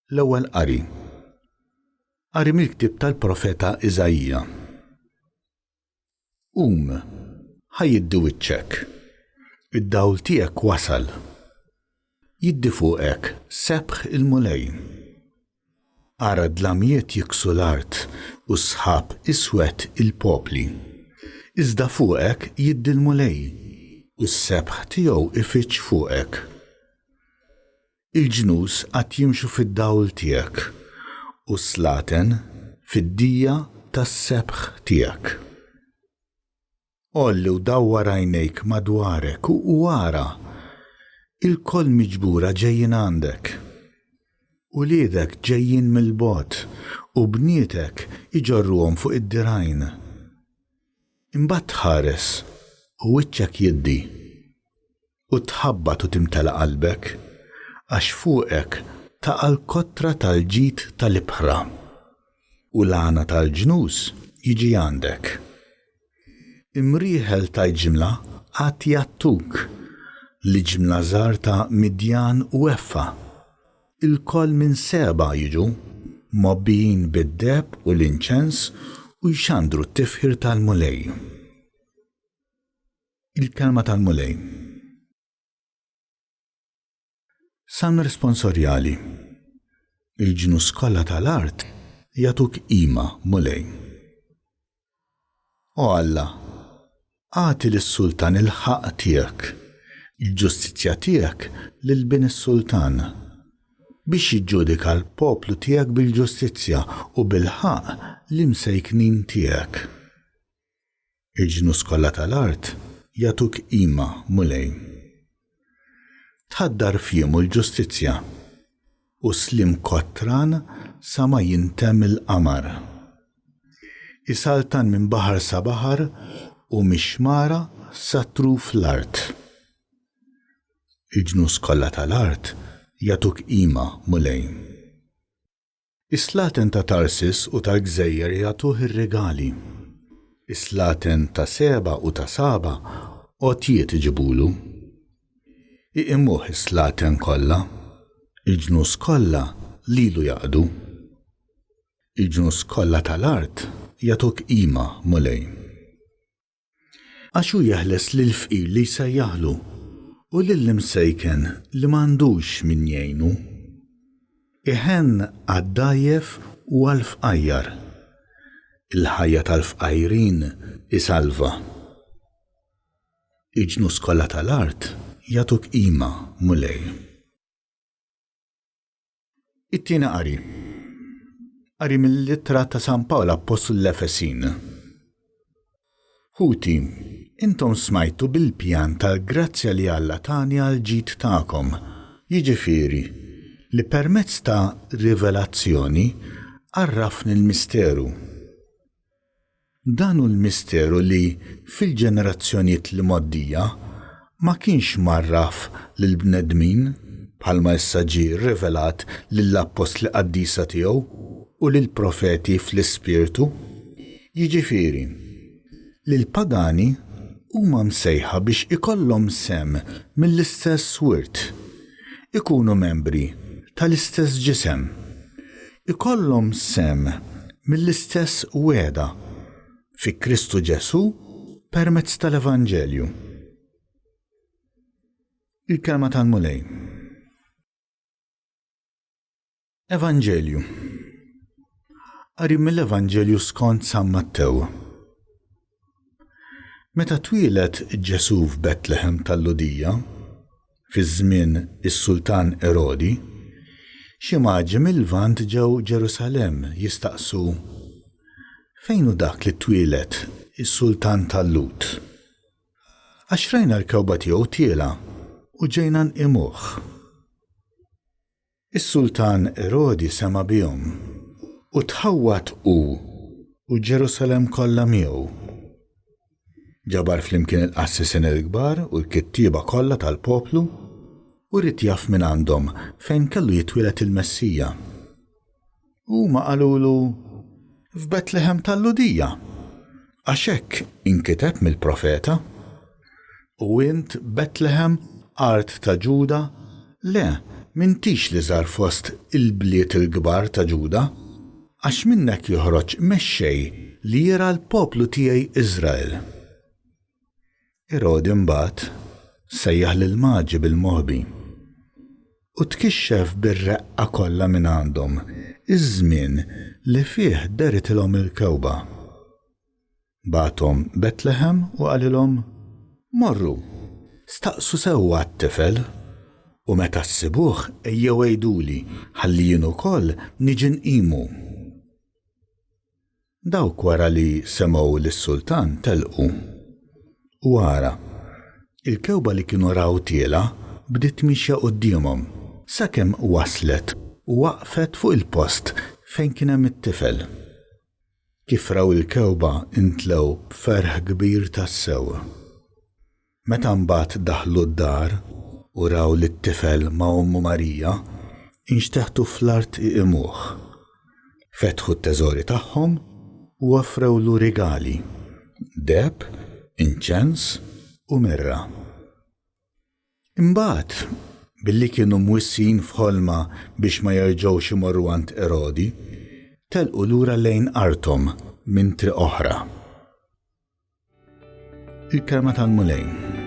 L-Ewwel Qari. Qari mill-ktieb tal-profeta Iżaija. Qum, ħa jiddi wiċċek. Id-dawl tiegħek wasal. Jiddi fuqek sebħ il-Mulej. Ara d-dlamijiet jiksu l-art u s-sħab iswed il-popli. Iżda fuqek jiddi l-Mulej u s-sebħ tiegħu ifiġġ fuqek. Il-ġnus għad jimxu fid-dawl tiegħek, u s-slaten fid-dija tas-sebħ tiegħek. Għolli u dawwar għajnejk madwarek u ara, ilkoll miġbura ġejjin għandek. Uliedek ġejjin mill-bogħod, u bnietek iġorruhom fuq id-dirgħajn. Imbagħad tħares u wiċċek jiddi. U tħabbat u timtela qalbek, għax fuqek taqa' l-kotra tal-ġid tal-ibħra, u l-għana tal-ġnus jiġi għandek. Imrieħel ta' iġmla għad jgħattuk, l-iġmla żgħar ta' Midjan u Efa, ilkoll minn Seba jiġu, mgħobbijin bid-deheb u l-inċens u jxandru t-tifħir tal-Mulej. Il-Kelma tal-Mulej. Salm responsorjali. Il-ġnus kollha tal-art jagħtuk qima, Mulej. O Alla, agħti lis-sultan il-ħaqq tiegħek, il-ġustizzja tiegħek lil bin is-sultan, biex jiġġudika l-poplu tiegħek bil-ġustizzja u bil-ħaqq l-imsejknin tiegħek. Il-ġnus kollha tal-art jagħtuk qima, Mulej. Tħaddar f'jiemu l-ġustizzja, u sliem kotran sa ma jintemm il-qamar. Isaltan minn baħar sa baħar u mix-xmara sa truf l-art. Il-ġnus kollha tal-art jagħtuk qima, Mulej. Is-slaten ta' Tarsis u tal-gżejjer jagħtuh ir-rigali. Is-slaten ta' Seba u ta' Saba għotjiet iġibulu. Iqimuh is-slaten kollha, il-ġnus kollha lilu jaqdu. Il-ġnus kollha tal-art jagħtuk qima, Mulej. Għax hu jeħles lill-fqir li jsejjaħlu, u lill-imsejken li m'għandux min jgħinu. Iħenn għad-dgħajjef u għall-fqajjar, il-ħajja tal-fqajrin isalva. Il-ġnus kollha tal-art jagħtuk qima, Mulej. It-tieni qari. Qari mill-Ittra ta' San Pawl Appostlu lill-Efesin. Ħuti, intom smajtu bil-pjan tal-grazzja li Alla tani għall-ġid tagħkom, jiġifieri, li permezz ta' rivelazzjoni għarrafni l-misteru. Dan hu l-misteru li fil-ġenerazzjonijiet l-imgħoddija ma kienx mgħarraf lill-bnedmin bħalma issa ġie rrivelat lill-appostli qaddisa tiegħu u lill-profeti fl-Ispirtu, jiġifieri, li l-pagani huma msejħa biex ikollhom sehem mill-istess wirt, ikunu membri tal-istess ġisem, ikollhom sehem mill-istess wegħda fi Kristu Ġesù permezz tal-Evanġelju. Il-Kelma tal-Mulej. Evanġelju. Qari mill-Evanġelju skont San Mattew. Meta twieled Ġesù f'Betlehem tal-Lhudija, fi żmien is-sultan Erodi, xi maġi mil-Lvant ġew Ġerusalemm jistaqsu, Fejn hu dak li twieled is-sultan tal-Lhud? Għax rajna l-kewba tiegħu tielgħa u ġejna nqimuh. Is-sultan Erodi sema' bihom, u tħawwad hu u Ġerusalemm kollha miegħu. Ġabar flimkien il-qassisin il-kbar u l-kittieba kollha tal-poplu, u ried jaf mingħandhom fejn kellu jitwieled il-Messija. U huma qalulu, F'Betlehem tal-Lhudija, għax hekk inkiteb mill-profeta, U int, Betlehem, art ta' Ġuda, le, M'intix l-iżgħar fost il-bliet il-kbar ta' Ġuda, għax minnek joħroġ mexxej li jirgħa l-poplu tiegħi Iżrael. Erodi mbagħad sejjaħ lill-Maġi bil-moħbi u tkixxef bir-reqqa kollha mingħandhom iż-żmien li fih dehritilhom il-kewba. Bagħathom Betlehem u qalilhom, Morru, staqsu sewwa għat-tifel, u meta ssibuh ejjew għiduli ħalli jien ukoll niġi nqimu. Dawk wara li semgħu lis-sultan telqu. U ara, il-kewba li kienu raw tielgħa bdiet miexja quddiemhom sakemm waslet u waqfet fuq il-post fejn kien hemm it-tifel. Kif raw il-kewba intlew b'ferħ kbir tassew. Meta mbagħad daħlu d-dar u raw lit-tifel ma' ommu Marija, inxteħtu fl-art iqimuh. Fetħu t-teżori tagħhom u offrewlu rigali, deheb, inċens u mirra. Imbagħad, billi kienu mwissijin f'ħolma biex ma jerġgħux imorru għand Erodi, telqu lura lejn arthom minn triq oħra. Il-Kelma tal-Mulej.